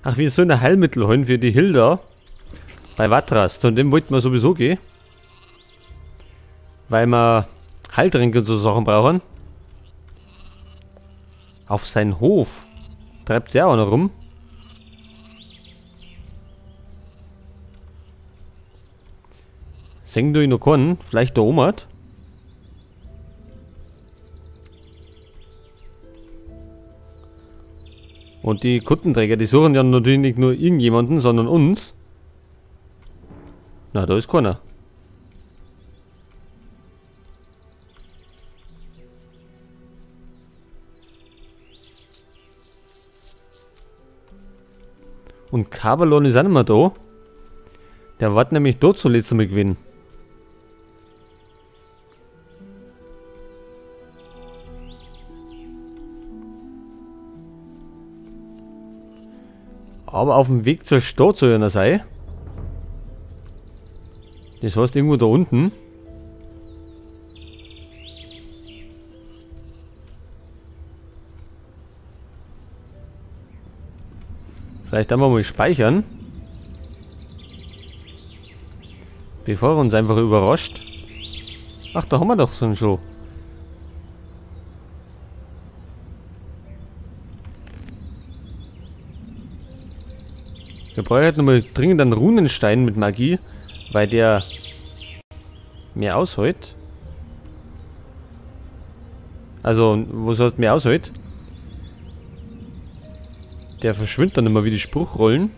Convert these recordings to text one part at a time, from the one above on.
Ach, wir sollen ein Heilmittel holen für die Hilda. Bei Vatras. Zu dem wollten wir sowieso gehen. Weil wir Heiltränke und so Sachen brauchen. Auf seinen Hof. Treibt sie auch noch rum. Sehen du ihn noch keinen? Vielleicht der Oma hat. Und die Kuttenträger, die suchen ja natürlich nicht nur irgendjemanden, sondern uns. Na, da ist keiner. Und Cavalon ist auch nicht mehr da. Der war nämlich dort zuletzt mal gewesen. Aber auf dem Weg zur Stadt soll er sein. Das heißt irgendwo da unten. Vielleicht einmal mal speichern. Bevor er uns einfach überrascht. Ach, da haben wir doch so einen Show. Wir brauchen halt nochmal dringend einen Runenstein mit Magie, weil der mehr aushält. Also, was heißt mehr aushält? Der verschwindet dann immer wie die Spruchrollen.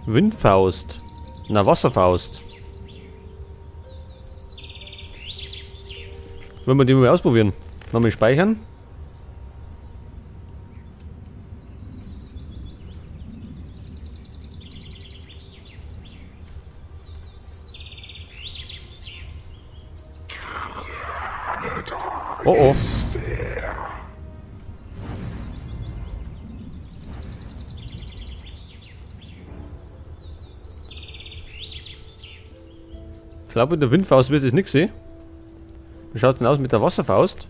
Windfaust. Na, Wasserfaust. Wollen wir die mal ausprobieren? Nochmal speichern. Oh oh. Ich glaube, in der Windfaust wird es nichts sehen. Wie schaut es denn aus mit der Wasserfaust?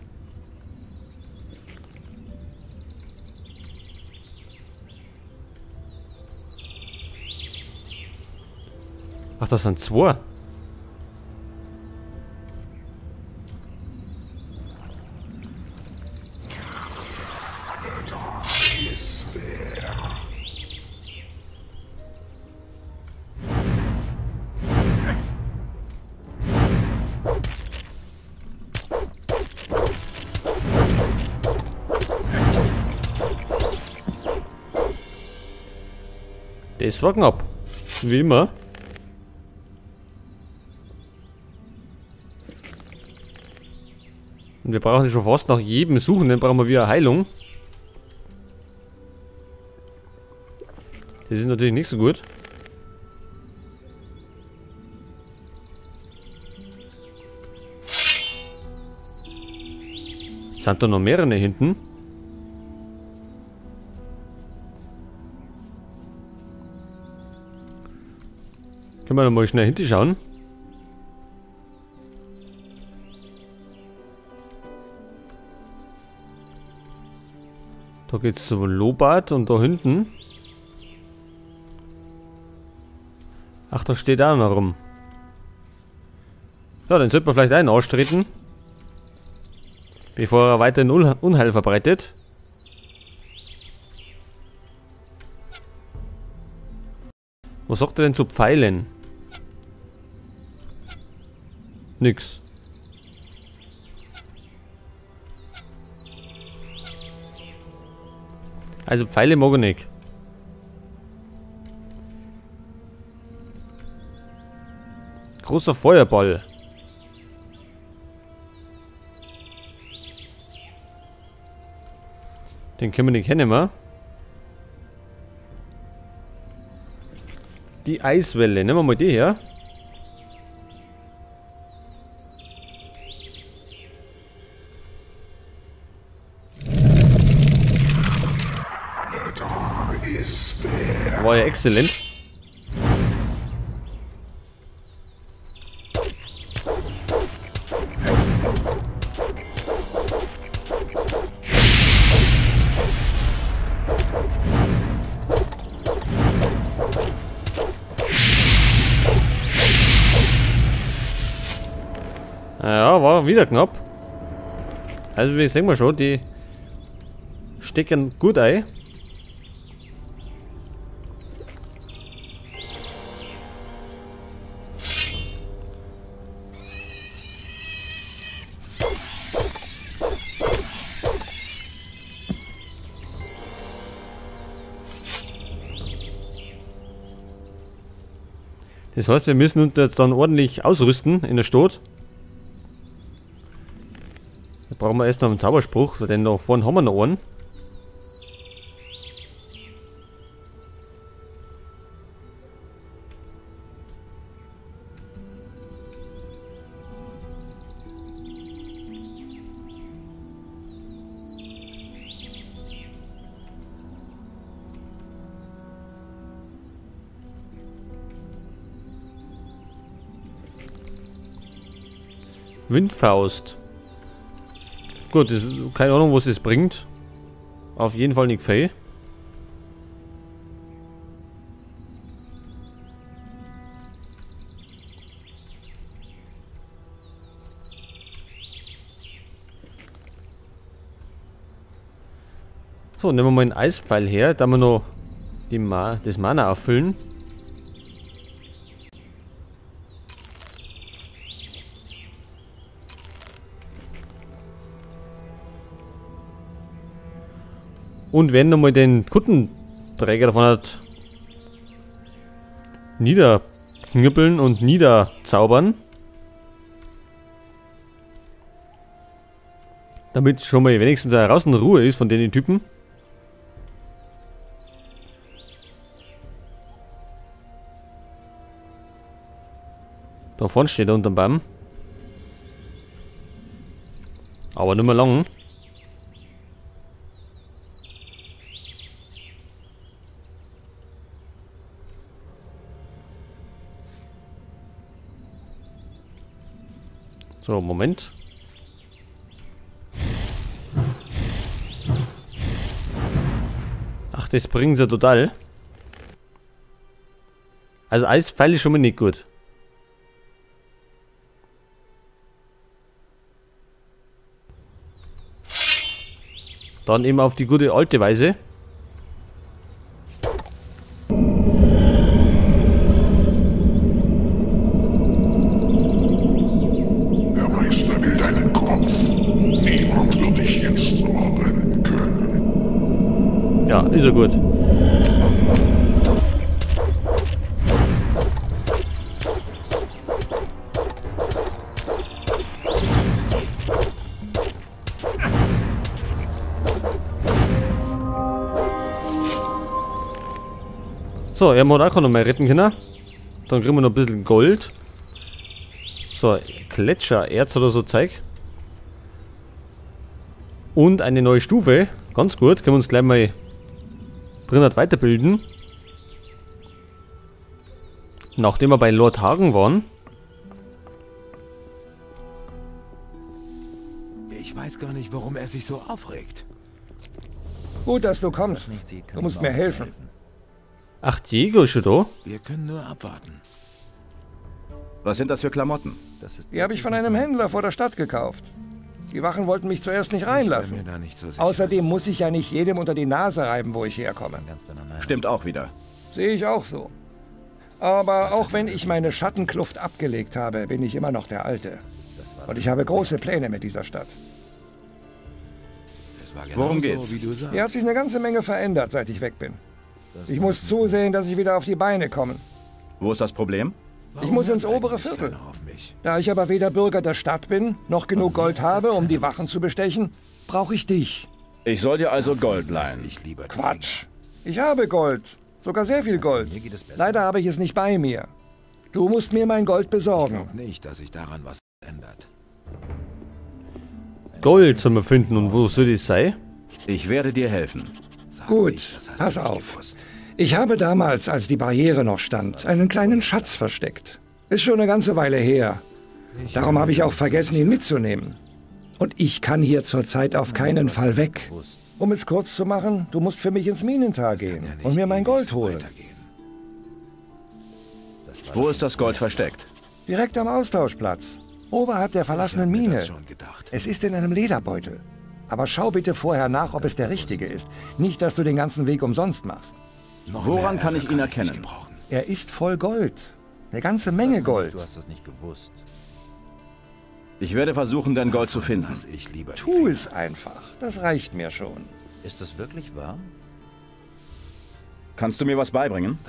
Ach, das sind zwei. Das war knapp. Wie immer. Und wir brauchen schon fast nach jedem Suchen, dann brauchen wir wieder Heilung. Das ist natürlich nicht so gut. Sind da noch mehrere hinten? Können wir noch mal schnell hinten schauen? Da geht's zu Lobart und da hinten. Ach, da steht auch noch rum. Ja, dann sollte man vielleicht einen austreten. Bevor er weiterhin Unheil verbreitet. Was sagt er denn zu Pfeilen? Nix. Also Pfeile mag ich nicht. Großer Feuerball. Den können wir nicht kennen, Die Eiswelle. Nehmen wir mal die her. War ja exzellent. Ja, war wieder knapp. Also, wie sehen wir schon, die stecken gut ein. Das heißt, wir müssen uns jetzt dann ordentlich ausrüsten in der Stadt. Da brauchen wir erst noch einen Zauberspruch, denn da vorne haben wir noch einen. Windfaust. Gut, das, keine Ahnung, was es bringt. Auf jeden Fall nicht viel. So, nehmen wir mal einen Eispfeil her, da wir noch die das Mana auffüllen. Und werden nochmal den Kuttenträger davon hat niederknüppeln und niederzaubern. Damit schon mal wenigstens draußen Ruhe ist von den Typen. Da vorne steht er unterm Baum. Aber nicht mehr lang. So, Moment. Ach, das bringen sie total. Also Eispfeil ist schon mal nicht gut. Dann eben auf die gute alte Weise. Der Meister will deinen Kopf. Niemand wird dich jetzt noch retten können. Ja, ist ja gut. So, er muss auch noch mal retten können. Dann kriegen wir noch ein bisschen Gold. So, Gletschererz oder so Zeug. Und eine neue Stufe. Ganz gut. Können wir uns gleich mal drin halt weiterbilden. Nachdem wir bei Lord Hagen waren. Ich weiß gar nicht, warum er sich so aufregt. Gut, dass du kommst. Du musst mir helfen. Ach, Diego ist schon da? Wir können nur abwarten. Was sind das für Klamotten? Die habe ich von einem Händler vor der Stadt gekauft. Die Wachen wollten mich zuerst nicht reinlassen. Ich bin mir da nicht so sicher. Außerdem muss ich ja nicht jedem unter die Nase reiben, wo ich herkomme. Stimmt auch wieder. Sehe ich auch so. Aber auch wenn ich meine Schattenkluft abgelegt habe, bin ich immer noch der Alte. Und ich habe große Pläne mit dieser Stadt. Worum geht's? Hier hat sich eine ganze Menge verändert, seit ich weg bin. Ich muss zusehen, dass ich wieder auf die Beine komme. Wo ist das Problem? Ich muss ins obere Viertel. Da ich aber weder Bürger der Stadt bin, noch genug Gold habe, um die Wachen zu bestechen, brauche ich dich. Ich soll dir also Gold leihen. Quatsch. Ich habe Gold. Sogar sehr viel Gold. Leider habe ich es nicht bei mir. Du musst mir mein Gold besorgen. Ich glaube nicht, dass sich daran was ändert. Gold soll man finden. Und wo soll das sein? Ich werde dir helfen. Gut, pass auf. Ich habe damals, als die Barriere noch stand, einen kleinen Schatz versteckt. Ist schon eine ganze Weile her. Darum habe ich auch vergessen, ihn mitzunehmen. Und ich kann hier zurzeit auf keinen Fall weg. Um es kurz zu machen, du musst für mich ins Minental gehen und mir mein Gold holen. Wo ist das Gold versteckt? Direkt am Austauschplatz. Oberhalb der verlassenen Mine. Es ist in einem Lederbeutel. Aber schau bitte vorher nach, ob es der richtige ist. Nicht, dass du den ganzen Weg umsonst machst. Woran kann ich ihn erkennen? Er ist voll Gold. Eine ganze Menge Gold. Du hast es nicht gewusst. Ich werde versuchen, dein Gold zu finden. Tu es einfach. Das reicht mir schon. Ist das wirklich wahr? Kannst du mir was beibringen?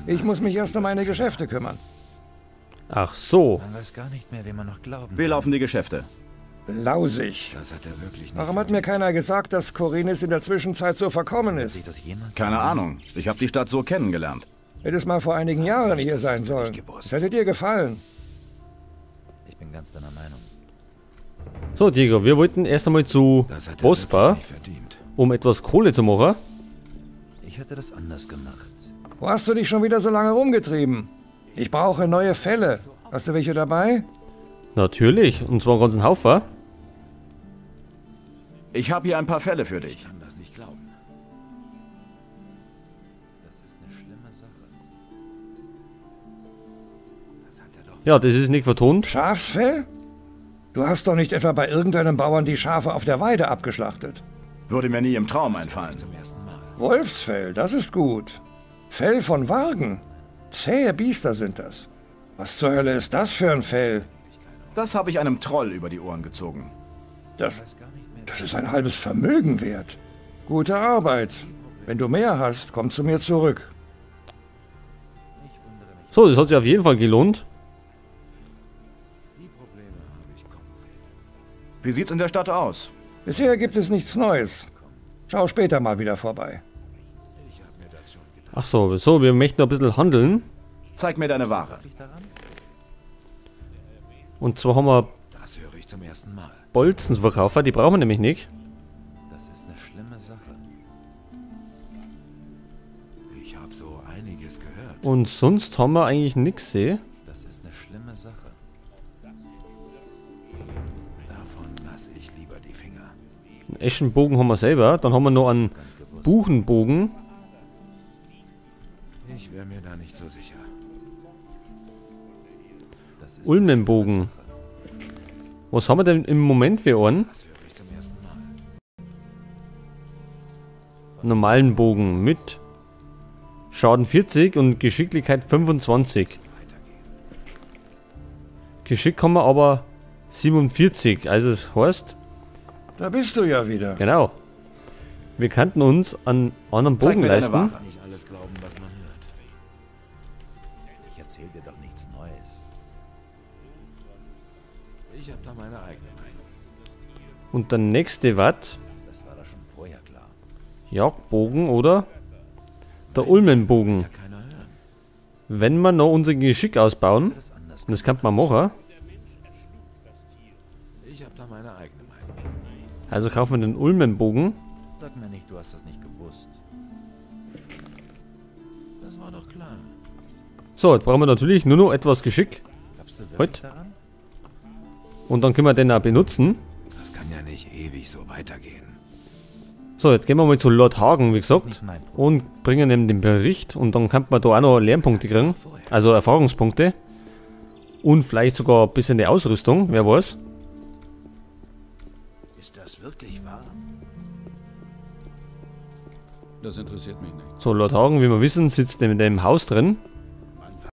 Ich muss mich erst um meine Geschäfte kümmern. Ach so. Man weiß gar nicht mehr, wem man noch glauben Wie laufen die Geschäfte? Lausig. Warum hat mir keiner gesagt, dass Khorinis in der Zwischenzeit so verkommen ist? Keine Ahnung. Ich habe die Stadt so kennengelernt. Hättest mal vor einigen Jahren hier sein sollen. Es hätte dir gefallen. Ich bin ganz deiner Meinung. So, Diego, wir wollten erst einmal zu Bosper, um etwas Kohle zu machen. Ich hätte das anders gemacht. Wo hast du dich schon wieder so lange rumgetrieben? Ich brauche neue Felle. Hast du welche dabei? Natürlich, und zwar einen ganzen Haufen. Ich habe hier ein paar Felle für dich. Ich kann das nicht glauben. Das ist eine schlimme Sache. Das hat er doch. Ja, das ist nicht vertont. Schafsfell? Du hast doch nicht etwa bei irgendeinem Bauern die Schafe auf der Weide abgeschlachtet. Würde mir nie im Traum einfallen. Wolfsfell, das ist gut. Fell von Wargen. Zähe Biester sind das. Was zur Hölle ist das für ein Fell? Das habe ich einem Troll über die Ohren gezogen. Das ist ein halbes Vermögen wert. Gute Arbeit. Wenn du mehr hast, komm zu mir zurück. So, das hat sich auf jeden Fall gelohnt. Wie sieht's in der Stadt aus? Bisher gibt es nichts Neues. Schau später mal wieder vorbei. Ach so, so, wir möchten noch ein bisschen handeln. Zeig mir deine Ware. Und zwar haben wir Das höre ich zum ersten Mal. Bolzen zu verkaufen, die brauchen wir nämlich nicht. Das ist eine schlimme Sache. Ich habe so einiges gehört. Und sonst haben wir eigentlich nichts gesehen. Das ist eine schlimme Sache. Davon lasse ich lieber die Finger. Einen Eschenbogen haben wir selber. Dann haben wir noch einen Buchenbogen. Ich wäre mir da nicht so sicher. Das ist Ulmenbogen. Was haben wir denn im Moment für einen? Das höre ich zum ersten Mal. Normalen Bogen mit Schaden 40 und Geschicklichkeit 25. Geschick haben wir aber 47, also es heißt... Da bist du ja wieder. Genau. Wir könnten uns einen anderen Zeig Bogen mir deine leisten. Ware. Nicht alles glauben, was man hört. Ich erzähle dir doch nichts Neues. Ich habe da meine eigene Meinung. Und der nächste Watt. Das war doch schon vorher klar. Jagdbogen oder der Ulmenbogen. Ja, keiner hören. Wenn wir noch unser Geschick ausbauen, Das anders. und das kann man machen. Ich habe da meine eigene Meinung. Also kaufen wir den Ulmenbogen. Sag mir nicht, du hast das nicht gewusst. Das war doch klar. So, jetzt brauchen wir natürlich nur noch etwas Geschick. Glaubst du wirklich Heute? daran? Und dann können wir den auch benutzen. Das kann ja nicht ewig so weitergehen. So, jetzt gehen wir mal zu Lord Hagen, wie gesagt. Nicht mein Problem. Und bringen ihm den Bericht. Und dann kann man da auch noch Lernpunkte kriegen. Also Erfahrungspunkte. Und vielleicht sogar ein bisschen die Ausrüstung, wer weiß. Ist das wirklich wahr? Das interessiert mich nicht. So, Lord Hagen, wie wir wissen, sitzt in dem Haus drin.